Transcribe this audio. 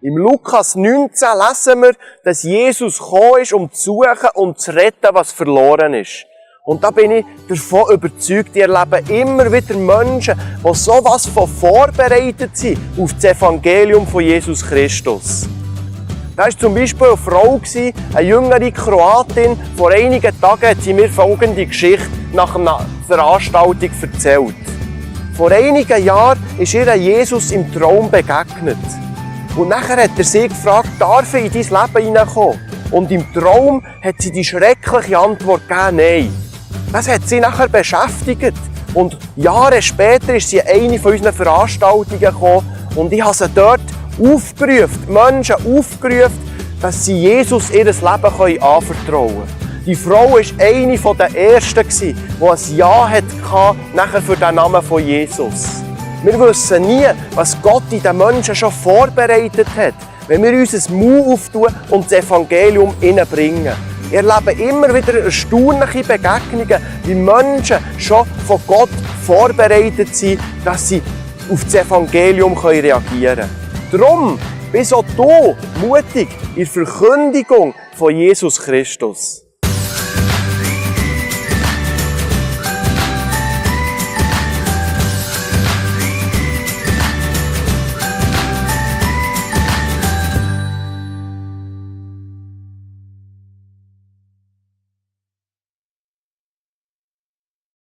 Im Lukas 19 lesen wir, dass Jesus gekommen ist, um zu suchen und zu retten, was verloren ist. Und da bin ich davon überzeugt, ich erlebe immer wieder Menschen, die sowas von vorbereitet sind auf das Evangelium von Jesus Christus. Da war zum Beispiel eine Frau, eine jüngere Kroatin. Vor einigen Tagen hat sie mir folgende Geschichte nach einer Veranstaltung erzählt. Vor einigen Jahren ist ihr Jesus im Traum begegnet. Und nachher hat er sie gefragt, darf ich in dein Leben hineinkommen? Und im Traum hat sie die schreckliche Antwort gegeben, nein. Das hat sie nachher beschäftigt. Und Jahre später ist sie an eine von unseren Veranstaltungen gekommen und ich habe sie dort aufgerufen, die Menschen aufgerufen, dass sie Jesus ihr Leben anvertrauen können. Die Frau war eine der ersten, die ein Ja hatte nachher für den Namen von Jesus. Wir wissen nie, was Gott in den Menschen schon vorbereitet hat, wenn wir unser Mund auftun und das Evangelium bringen. Ich erlebe immer wieder erstaunliche Begegnungen, wie Menschen schon von Gott vorbereitet sind, dass sie auf das Evangelium reagieren können. Darum bist auch du mutig in der Verkündigung von Jesus Christus.